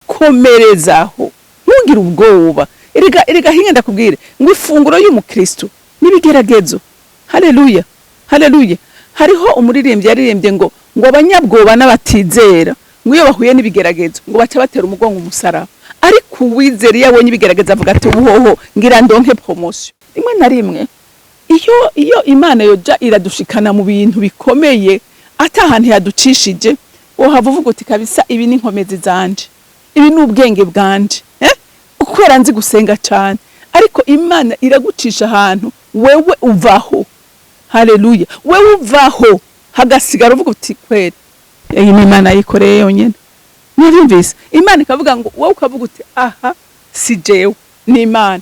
Komerezaho, ntugire ubwoba. Erega hinga ndakubwire ngo ifunguro y'umukristo n'ibigeragezo. Haleluya, haleluya. Hariho umuririmbyi yaririmbye ngo abanyabwoba n'abatizera ngo iyo bahuye n'ibigeragezo ngo baca batera umugongo umusaraba, ariko uwizera iyo abonye ibigeragezo avuga ati: "Ubuhoho ngira ndonke promotion." Rimwe na rimwe iyo Imana yoja iradushikana mu bintu bikomeye ata hantu yaducishije, wohava uvuga uti: "Kabisa ibi ni inkomezi zanje, ibi ni ubwenge bwanje, kubera nzi gusenga cyane." Ariko Imana iragucisha ahantu wewe uvaho. Haleluya! Wewe uvaho, hagasigara uvuga uti: "Kweri iyi ni Imana yikoreye yonyene." Mwabyumvise? Imana ikavuga ngo, wowe ukavuga uti: "Aha si jewe, ni Imana."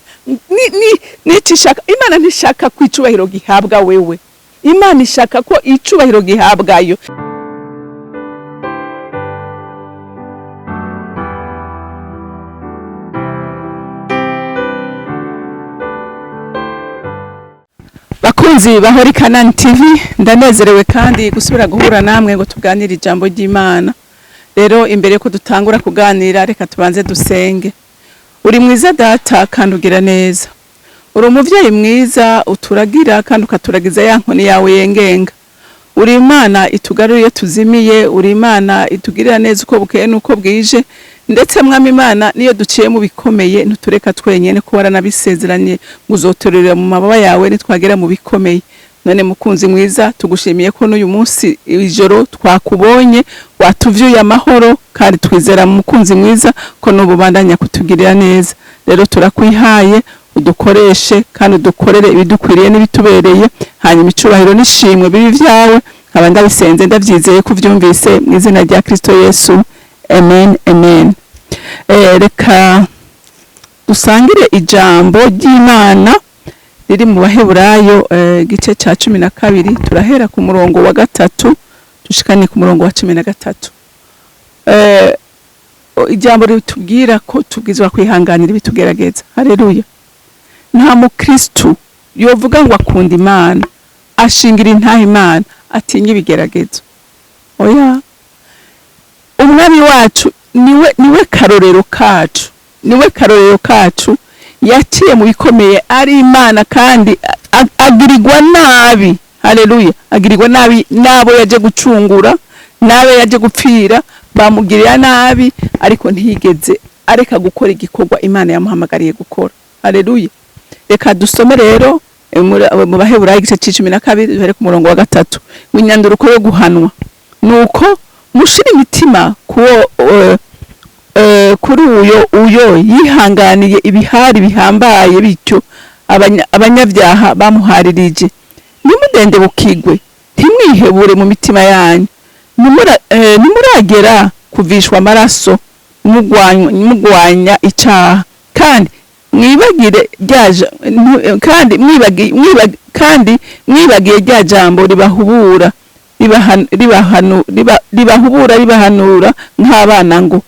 Ni ishaka. Imana ntishaka ko icubahiro gihabwa wewe, Imana ishaka ko icubahiro gihabwayo. Bakunzi ba Holy Canaan TV, ndanezerewe kandi gusubira guhura namwe ngo tuganire ijambo ry'Imana. Rero imbere yuko dutangura kuganira, reka tubanze dusenge. Uri mwiza Data, kandi ugira neza. Uri umuvyeyi mwiza uturagira kandi ukaturagiza ya nkoni yawe yengenga. Uri Imana itugarura iyo tuzimiye, uri Imana itugirira neza uko bukeye n'uko bwije. Ndetse Mwami Imana, niyo duciye mu bikomeye ntutureka twenyene, ko waranabisezeranye ngo uzotorera mu mababa yawe nitwagera mu bikomeye. None mukunzi mwiza, tugushimiye ko n'uyu munsi ijoro twakubonye, watuvyuye amahoro, kandi twizera mukunzi mwiza ko n'ubu bandanya kutugirira neza. Rero turakwihaye, udukoreshe kandi udukorere ibidukwiriye n'ibitubereye, hanyuma icubahiro n'ishimwe bibi vyawe. Nkaba ndabisenze ndavyizeye ko uvyumvise, mu izina rya Kristo Yesu, amen, amen. Reka dusangire ijambo ry'Imana riri mu Baheburayo, igice ca 12. Turahera ku murongo wa 3 dushikane ku murongo wa 13. Ijambo ritubwira ko tubwizwa kwihanganira ibitugerageza. Haleluya! Nta mukristu yovuga ngo akunda Imana, ashingira intaha Imana, atinya ibigeragezo. Oya, Umwami wacu niwe karorero kacu, niwe karorero kacu. Yaciye mu bikomeye ari Imana, kandi agirirwa nabi. Haleluya! Agirirwa nabi n'abo yaje gucungura, n'abo yaje gupfira bamugirira nabi, ariko ntiyigeze areka gukora igikorwa Imana yamuhamagariye gukora. Haleluya! Reka dusome rero mu Baheburayo igice c'12, duhere ku murongo wa 3, ngo inyanduruko yo guhanwa: "Nuko mushira imitima kuwo kuri uyo yihanganiye ibihari bihambaye bityo abanyabyaha bamuharirije. Nimudendebukigwe, ntimwihebure mu mitima yanyu. Ntimuragera kuvishwa amaraso mugwanya icaha, kandi mwibagire rya kandi mwibagiye rya jambo ribahubura ribahubura ribahanura nk'abana ngo: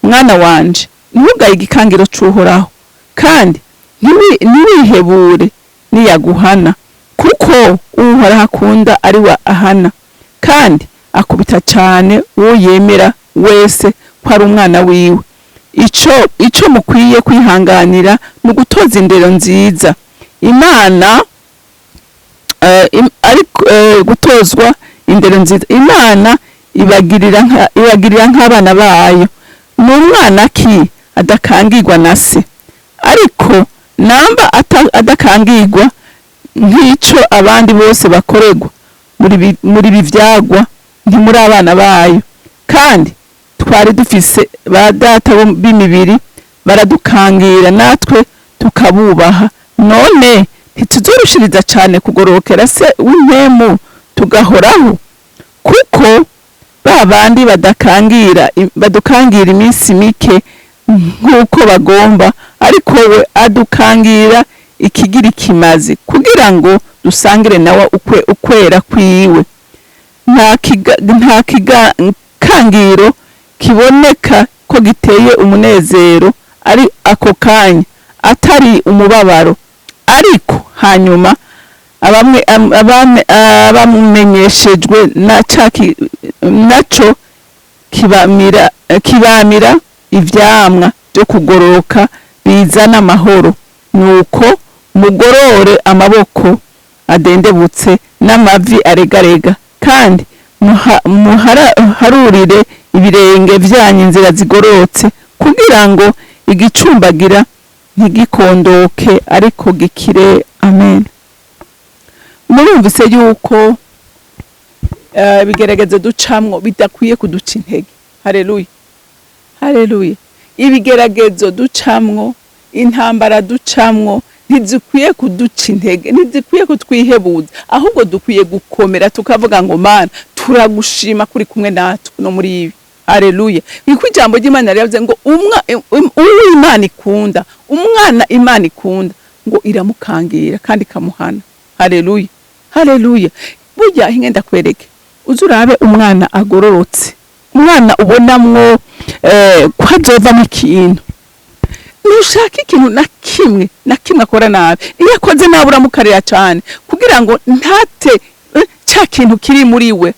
'Mwana wanje, ntugaye igikangiro c'Uhoraho, kandi ntiwihebure niyaguhana, kuko Uhoraho akunda ari we ahana, kandi akubita cane uwo yemera wese ko ari umwana wiwe.' Ico mukwiye kwihanganira ni ugutoza indero nziza Imana, ariko gutozwa indero nziza Imana ibagirira nk'abana bayo. Ni umwana ki adakangirwa na se? Ariko namba adakangirwa nk'ico abandi bose bakorerwa, muri bivyagwa, ntimuri abana bayo. Kandi twari dufise ba data b'imibiri baradukangira, natwe tukabubaha. None ntituzorushiriza cane kugororokera Se w'impemu tugahoraho? Kuko ba bandi badukangira iminsi mike nk'uko bagomba, ariko we adukangira ikigira ikimazi, kugira ngo dusangire nawe ukwera kwiwe. Nta kangiro kiboneka ko giteye umunezero ari ako kanya, atari umubabaro, ariko hanyuma abamumenyeshejwe na ca naco kibamira. Ivyamwa byo kugororoka bizana amahoro. Nuko mugorore amaboko adendebutse n'amavi aregarega, kandi muharurire ibirenge vyanyu inzira zigororotse, kugira ngo igicumbagira ntigikondoke, ariko gikire. Amen. Murumvise yuko ibigeragezo ducamwo bidakwiye kuduca intege. Haleluya, haleluya! Ibigeragezo ducamwo, intambara ducamwo, ntizikwiye kuduca intege, ntizikwiye kutwihebuza, ahubwo dukwiye gukomera tukavuga ngo: "Mana, turagushima kuri kumwe natwe no muri ibi." Haleluya! Niko ijambo ry'Imana ryavuze ngo uwo Imana ikunda, umwana Imana ikunda, ngo iramukangira kandi ikamuhana. Haleluya, haleluya! Burya hinge ndakwereke, uze urabe umwana agororotse, umwana ubonamwo ko azovamo ikintu. Ntushaka ikintu na kimwe na kimwe akora nabi. Iyo akoze nabi uramukarira cyane kugira ngo ntate cya kintu kiri muri we.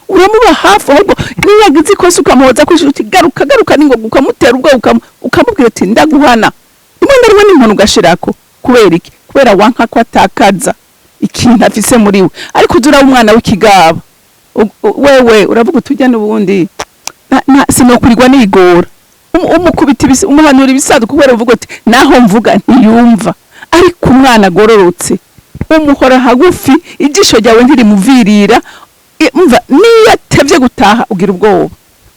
Uramuba hafi, ahubwo niyo yagize ikosa ukamuhoza ku uti: "Garuka, garuka ningoga." Ukamutera ubwoba, ukamubwira uti: "Ndaguhana." Rimwe na rimwe n'inkoni ugashirako. Kubera iki? Kubera wanka ko atakaza ikintu afise muri we. Ariko uza uraba umwana w'ikigaba, wewe uravuga uti: "Ujya n'ubundi sinokurirwa nigora." Umukubita umuhanura ibisanzwe, kubera uvuga uti: "Naho mvuga ntiyumva." Ariko umwana agororotse umuhora hagufi, ijisho ryawe ntirimuvirira. Umva, niyo atevye gutaha ugira ubwoba,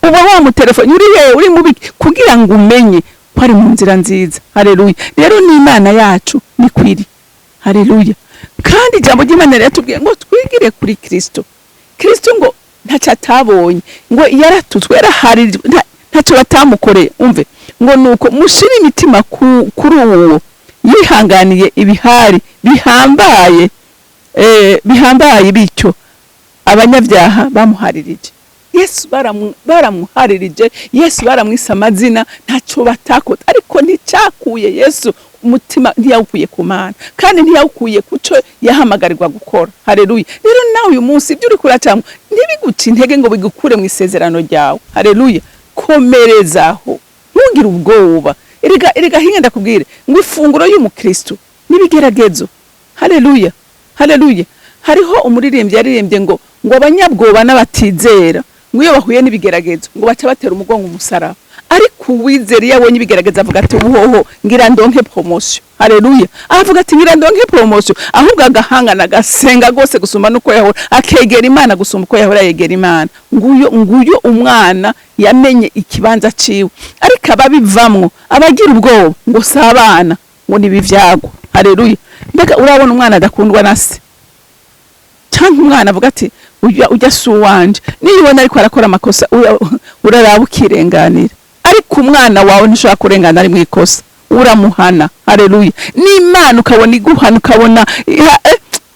uba wamutelefone: "Uri he? Uri mubi?" kugira ngo umenye ko ari mu nzira nziza. Haleluya! Rero n'Imana yacu nikwiri. Haleluya! Kandi ijambo ry'Imana riratubwiye ngo twigire kuri Kristo. Kristo ngo ntacyo atabonye, ngo yaratutswe, yaraharijwe, ntacyo batamukoreye. Umve ngo: "Nuko mushire imitima kuri uwo yihanganiye ibihari bihambaye, bihambaye bityo abanyabyaha bamuharirije." Yesu baramuharirije, Yesu baramwise amazina, ntacyo batakoze, ariko nticyakuye Yesu umutima, ntiyawukuye ku Mana kandi ntiyawukuye ku cyo yahamagarirwa gukora. Haleluya! Rero nawe uyu munsi ibyo uri kuracamo ntibiguce intege ngo bigukure mu isezerano ryawe. Haleluya! Komerezaho, ntugire ubwoba. Erega hinge ndakubwire ngo ifunguro y'umukristo n'ibigeragezo. Haleluya, haleluya! Hariho umuririmbyi yaririmbye ngo abanyabwoba n'abatizera, ngo iyo bahuye n'ibigeragezo ngo baca batera umugongo umusaraba, ariko uwizera iyo abonye ibigeragezo avuga ati: "Ubuhoho ngira ndonke promotion." Haleluya! Avuga ati: "Ngira ndonke promotion." Ahubwo agahangana, agasenga rwose gusumba nuko yahora, akegera Imana gusumba uko yahora yegera Imana. Nguyo umwana yamenye ikibanza ciwe. Ariko ababivamwo, abagira ubwoba, ngo si abana, ngo ni ibyagwa. Haleluya! Mbega urabona umwana adakundwa na se, cyangwa umwana avuga ati: "Ujya si uwanje"? Niyo ubona ariko arakora amakosa, uraraba ukirenganira, ariko umwana wawe ntushobora kurengana ari mu ikosa, uramuhana. Haleluya! N'Imana ukabona iguhana, ukabona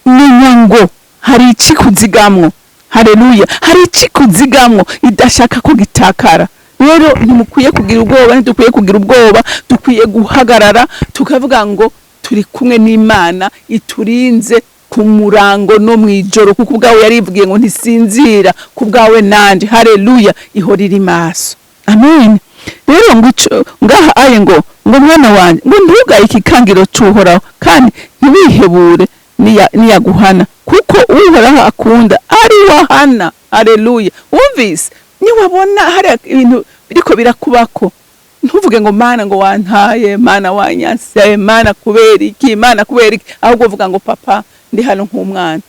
menya ngo hari ikikuzigamwo. Haleluya! Hari ikikuzigamwo idashaka ko gitakara. Rero ntimukwiye kugira ubwoba, ntidukwiye kugira ubwoba. Dukwiye guhagarara tukavuga ngo turi kumwe n'Imana iturinze ku murango no mu ijoro, kuko ubwawe yarivugiye ngo ntisinzira ku bwawe nanje. Haleluya! Ihora iri maso. Amen. Rero ngo ngaha aye ngo: "Mwana wanjye," ngo, "ntugaye ikikangiro c'Uhoraho, kandi ntiwihebure niyaguhana, kuko Uhoraho akunda ari wahana." Haleluya! Wumvise, niwabona hari ibintu biriko birakubako, ntuvuge ngo: "Mana," ngo, "wantaye, Mana, wanyanse, Mana, kubera iki? Mana, kubera iki?" Ahubwo uvuga ngo: "Papa, ndi hano nk'umwana,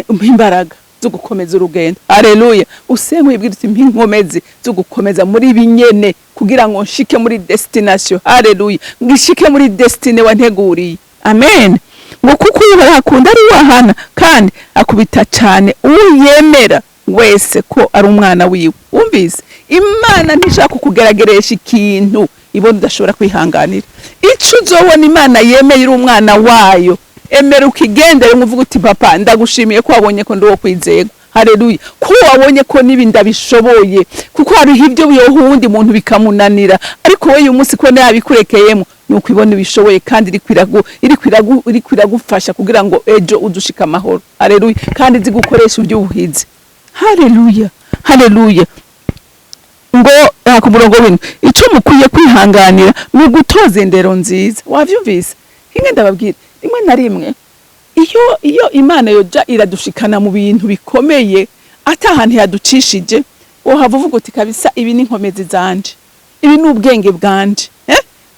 mpa imbaraga zo gukomeza urugendo." Haleluya! Usenge wibwira uti: "Mpa inkomezi zo gukomeza muri ibi nyene kugira ngo nshike muri destination." Haleluya! Ngishike muri destiny wanteguriye. Amen. Ngo: "Kuko Uhoraho akunda ari wahana, kandi akubita cyane uwo yemera wese ko ari umwana wiwe." Wumvise, Imana ntishaka kukugerageresha ikintu ibona udashobora kwihanganira. Ico uzobona Imana yemeye uri umwana wayo, emera ukigendere, uvuga uti: "Papa, ndagushimiye ko wabonye ko ndi uwo kwizerwa." Haleluya! Ko wabonye ko n'ibi ndabishoboye, kuko hariho ibyo yoha uwundi muntu bikamunanira, ariko wowe uyu munsi ko yabikurekeyemo, ni uko ibona ibishoboye kandi iriko iragufasha kugira ngo ejo udushike amahoro. Haleluya! Kandi izi gukoresha iby'ubuhizi. Haleluya, haleluya! Ngo aha ku murongo w'indwi, ico mukwiye kwihanganira ni ugutoza indero nziza. Wavyumvise? Hinge ndababwira, rimwe na rimwe iyo Imana yoja iradushikana mu bintu bikomeye ata hantu yaducishije, wohava uvuga uti: "Kabisa ibi ni inkomezi zanje, ibi ni ubwenge bwanje,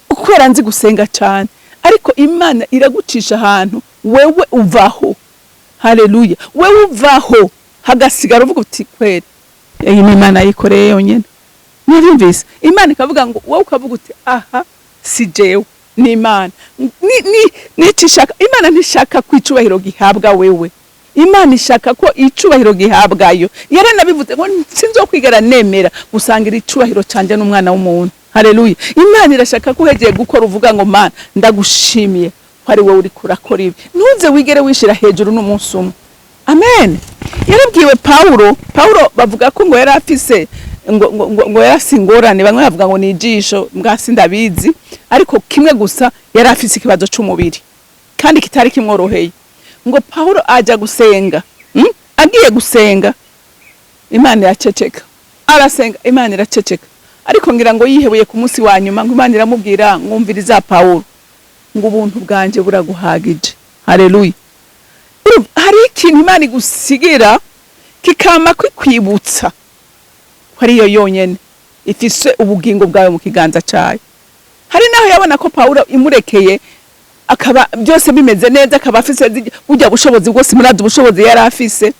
kubera nzi gusenga cane." Ariko Imana iragucisha ahantu wewe uvaho. Haleluya! Wewe uvaho, hagasigara uvuga uti: "Kweri iyi ni Imana yikoreye yonyene." Mwabyumvise? Imana ikavuga ngo, wowe ukavuga uti: "Aha si jewe, ni Imana." Ni ishaka. Imana ntishaka ko icubahiro gihabwa wewe, Imana ishaka ko icubahiro gihabwayo. Yaranabivuze ngo: "Sinzokwigera nemera gusangira icubahiro canje n'umwana w'umuntu." Haleluya! Imana irashaka ko uhegeye gukora uvuga ngo: "Mana, ndagushimiye ko ari wowe uriko urakora ibi." Ntuze wigere wishira hejuru n'umunsi umwe. Amen. Yarabwiwe Paulo. Paulo bavuga ko ngo yari afise ngo yari afise ingorane. Bamwe bavuga ngo ni ijisho, mbwa sindabizi, ariko kimwe gusa yari afise ikibazo c'umubiri kandi kitari kimworoheye. Ngo Paulo aja gusenga, Agiye gusenga, Imana iraceceka. Arasenga, Imana iraceceka. Ariko ngira ngo yihebuye ku munsi wa nyuma, ngo Imana iramubwira: "Mwumviriza Paulo, ngo ubuntu bwanje buraguhagije." Haleluya! Urumva, hari ikintu Imana igusigira kikama kikwibutsa ko ariyo yonyene ifise ubugingo bwawe mu kiganza cayo. Hari naho yabona ko Pawulo imurekeye akaba byose bimeze neza, akaba afise burya bushobozi bwose. Murazi ubushobozi yari afise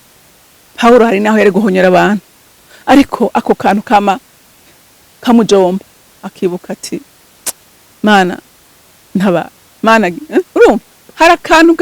Pawulo, hari naho yari guhonyora abantu, ariko ako kantu kama kamujomba, akibuka ati: "Mana, ntaba Mana." Urumva, hari akantu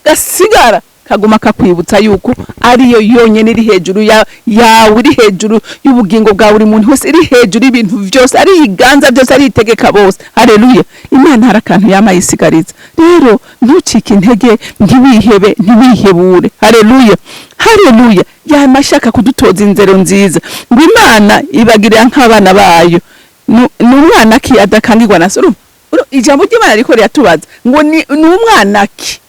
gasigara kaguma kakwibutsa yuko ariyo yonyene iri hejuru yawe, iri hejuru y'ubugingo bwa buri muntu wese, iri hejuru y'ibintu byose, ari iganza byose, ari itegeka bose. Haleluya! Imana hari akantu yama yisigariza. Rero ntucike intege, ntiwihebe, ntiwihebure. Haleluya, haleluya! Yama ashaka kudutoza inzero nziza. Ngo Imana ibagirira nk'abana bayo. Ni umwana ki adakangirwa na se? Urumva, ijambo ry'Imana riko riratubaza ngo ni umwana ki?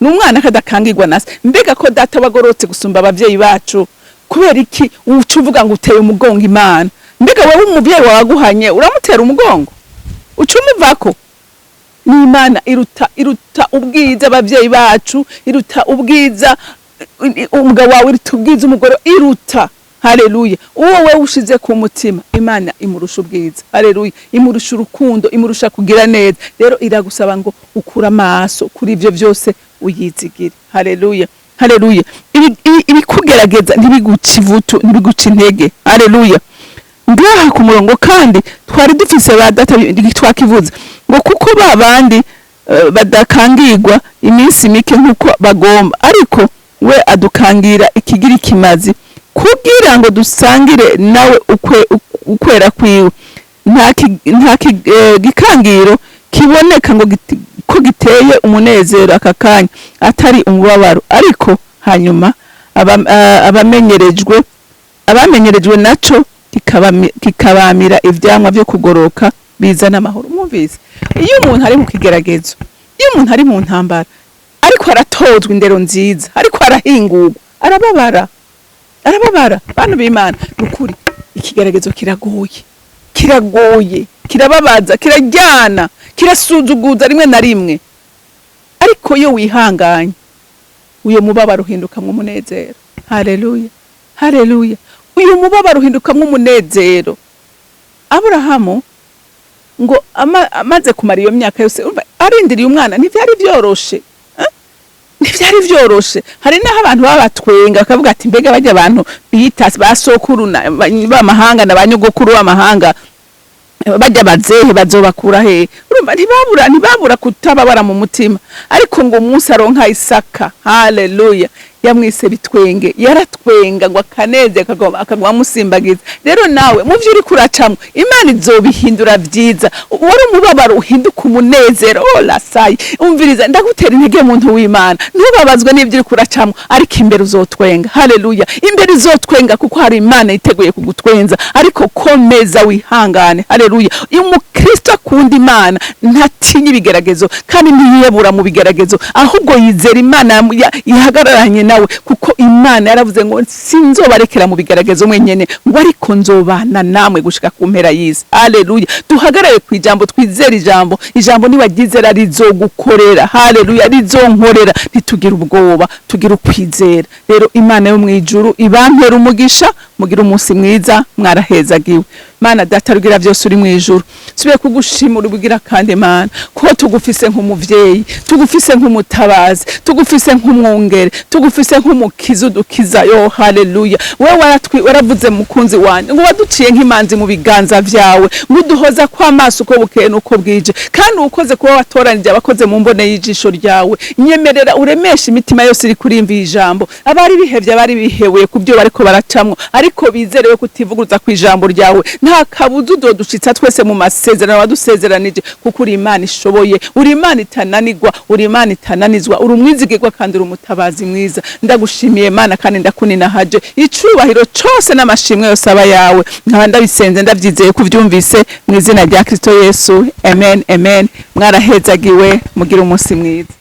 Ni umwana kadakangirwa na se? Mbega ko data wagorotse gusumba abavyeyi bacu, kubera iki uca uvuga ngo uteye umugongo Imana? Mbega wowe umuvyeyi wawe aguhanye uramutera umugongo, uca umuvako? Ni Imana iruta ubwiza abavyeyi bacu, iruta ubwiza umugabo wawe, iruta ubwiza umugore, iruta. Haleluya! Uwo wewe ushize ku mutima, Imana imurusha ubwiza. Haleluya! Imurusha urukundo, imurusha kugira neza. Rero iragusaba ngo ukure amaso kuri ivyo byose, uyizigire. Haleluya, haleluya! Ibikugerageza ntibiguce ivutu, ntibiguce intege. Haleluya! Ngaha ku murongo kandi twari dufise ba data twakivuze ngo kuko ba bandi badakangirwa iminsi mike nk'uko bagomba, ariko we adukangira ikigira ikimazi, kugira ngo dusangire nawe ukwera kwiwe. Nta gikangiro kiboneka ngo ko giteye umunezero aka kanya, atari umubabaro, ariko hanyuma abamenyerejwe naco kikabamira ivyamwa vyo kugoroka bizana amahoro. Mwumvise? Iyo umuntu ari mu kigeragezo, iyo umuntu ari mu ntambara, ariko aratozwa indero nziza, ariko arahingurwa, arababara, arababara. Bantu b'Imana, ni ukuri ikigeragezo kiragoye, kiragoye, kirababaza, kiraryana, kirasuzuguza rimwe na rimwe. Ariko iyo wihanganye, uyo mubabaro uhindukamwo umunezero. Haleluya, haleluya! Uyu mubabaro uhindukamwo umunezero. Aburahamu ngo amaze kumara iyo myaka yose, urumva, arindiriye umwana, ntivyari vyoroshe, eh? Ntivyari vyoroshe. Hari n'aho abantu baba batwenga bakavuga ati: "Mbega bajya abantu bita ba sokuru b'amahanga na ba nyogokuru b'amahanga, bajya bazehe bazobakura hehe?" Urumva, ntibabura kutababara mu mutima. Ariko ngo umunsi aronka Isaka, haleluya, yamwise bitwenge, yaratwenga ngo akaneze akaguma amusimbagiza. Rero nawe mu vyo uriko uracamwo, Imana izobihindura vyiza. Wari umubabaro uhinduka umunezero. Oh lasayi, umviriza, ndagutera intege muntu w'Imana, ntubabazwe n'ivyo uriko uracamwo, ariko imbere uzotwenga. Haleluya! Imbere uzotwenga kuko hari Imana yiteguye kugutwenza, ariko komeza wihangane. Haleluya! Umukristo akwiye. akunda Imana ntatinya ibigeragezo kandi ntiyiyebura mu bigeragezo, ahubwo yizera Imana ihagararanye nawe, kuko Imana yaravuze ngo sinzobarekera mu bigeragezo mwenyene, ngo ariko nzobana namwe gushika ku mpera y'isi. Haleluya! Duhagarare ku ijambo, twizere ijambo. Ijambo niwaryizera rizogukorera. Haleluya! Rizonkorera. Ntitugire ubwoba, tugire ukwizera. Rero Imana yo mu ijuru ibampera umugisha, mugire umunsi mwiza, mwarahezagiwe. Mana Data rugira byose uri mu ijuru, subiye kugushimura ubugira kandi Mana, ko tugufise nk'umuvyeyi, tugufise nk'umutabazi, tugufise nk'umwungere, tugufise nk'umukiza udukiza. Yo haleluya! Wewe waravuze, mukunzi wanje, ngo waduciye nk'imanzi mu biganza vyawe, ngo uduhoza kw'amaso uko bukeye n'uko bwije, kandi ukoze kuba watoranije abakoze mu mbone y'ijisho ryawe. Nyemerera uremesha imitima yose iri kurimva ijambo, abari bihevye, abari bihebuye ku byo bariko baracamwo, ariko bizerewe kutivuguruza ku ijambo ryawe. Nta kabuza uzodushitsa twese mu masezerano wadusezeranije, kuko uri Imana ishoboye, uri Imana itananirwa, uri Imana itananizwa, uri umwizigirwa kandi uri umutabazi mwiza. Ndagushimiye Mana kandi ndakuninahaje. Icubahiro cose n'amashimwe yose aba yawe. Nkaba ndabisenze ndavyizeye ko uvyumvise, mu izina rya Kristo Yesu, amen, amen. Mwarahezagiwe, mugire umunsi mwiza.